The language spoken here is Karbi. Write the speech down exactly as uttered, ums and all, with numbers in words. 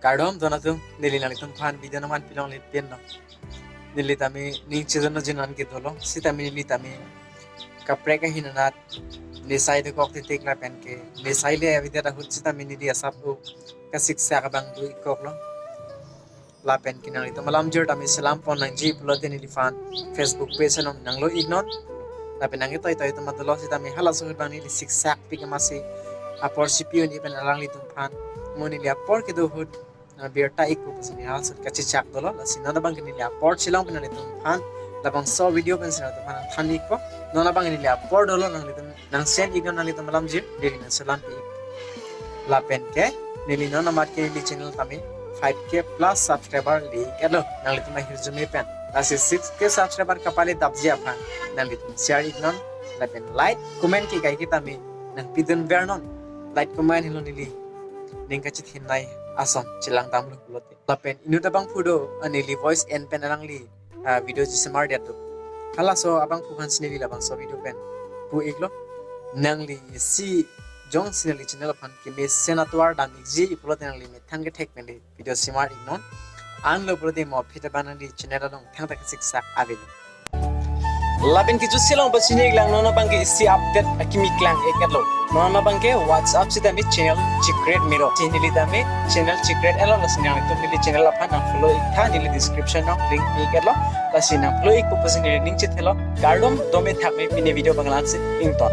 Kardom don atum, neli nanglitum aphan video nangvan pilongle pen lo. Neli tame ning chejun jun an ke dolo, sitame neli tame kaprek ahin anat nesai dokok titik lapen ke nesai le avedet ahut sitame neli asap u kasiksak abang do-ik koklo. Lapen ke nanglitum alamjir tame selam pon nangji pulote neliphan Facebook page along nanglo-iknon. Lapen nang itoi toi atum dolo sitame halaso ahut abang neli siksak pik amatsi apor si pi-un-e pen alanglitum aphan. Mo neli apor kedo ahut nang birta-ikpo pusi neli halaso ahut kachechak dolo, lasi non abang ke neli apor chelong pen nanglitum aphan labangso video pensi nanglitum aphan nangthan-ikpo. Non abang ke neli apor dolo, nanglitum nang-send-iknon nanglitum alamjir, neli nangselam pi-ik. Lapen ke neli non amat ke neli channel tame five K plus subscriber le-ik etlo nanglitum ahirjume pen. Lasi six K subscriber kapale dapji aphan nanglitum share-iknon lapen like, comment ke kaiketa me nangpidun vernon. Like, comment henlo neli ning kachethin nai ason chelang damlo pulote. Lapen inut abangphu do, ah, neli voice en pen alangli, ah, video chesemar det do. Halaso abangphu aphansi neli labangso video pen pu-iklo. Nangli isi jongsi nangli channel aphan kemesen atovar dam-ikji pulote nangli methang kethek pen le video semar-iknon. Anlo pulote mo aphi ta abang nangli channel along thangta kasiksak avelo. Lapen ke jutsi along pachini-iklang, non abang ke isi update akimi klang-ik etlo. Non abang ke WhatsApp sitame channel checreate mero. Si neli tame channel checreate etlo, lasi nanglitum neli channel aphan nang follow-iktha, neli description along link pi-ik etlo. Lasi nang follow-ikpo pusi neli ning chethelo. Kardom, dome thakme, pini video abang la-ansi ington.